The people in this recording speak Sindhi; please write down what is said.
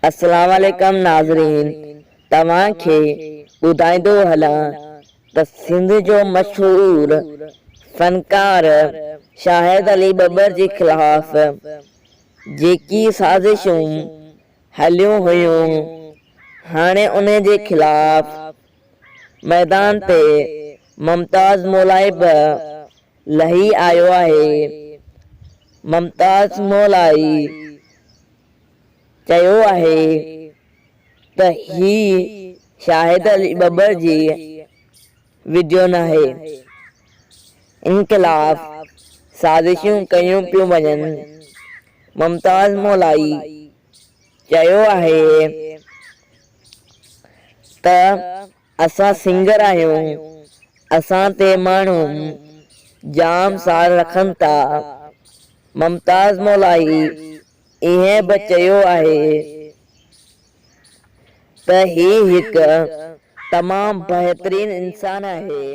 السلام عليڪم ناظرين توهان کي ٻڌائيندو هلان ته سنڌ جو مشهور فنڪار شاهد علي ٻٻر جي خلاف جيڪي سازشون هليون هيون هاڻي ان جي خلاف ميدان تي ممتاز مولائي به لهي آيو آهي ممتاز مولائي چيو آهي ته هي شاهد علي ٻٻر جي وڊيو ناهي، انقلاف سازشون ڪيون پيون وڃن، ممتاز مولائي چيو آهي ته اسان سنگر آهيون، اسان تي ماڻهو جام سار رکن ٿا، ممتاز مولائي ائين به چيو آهي ته هي هڪ تمام بهترين انسان آهي.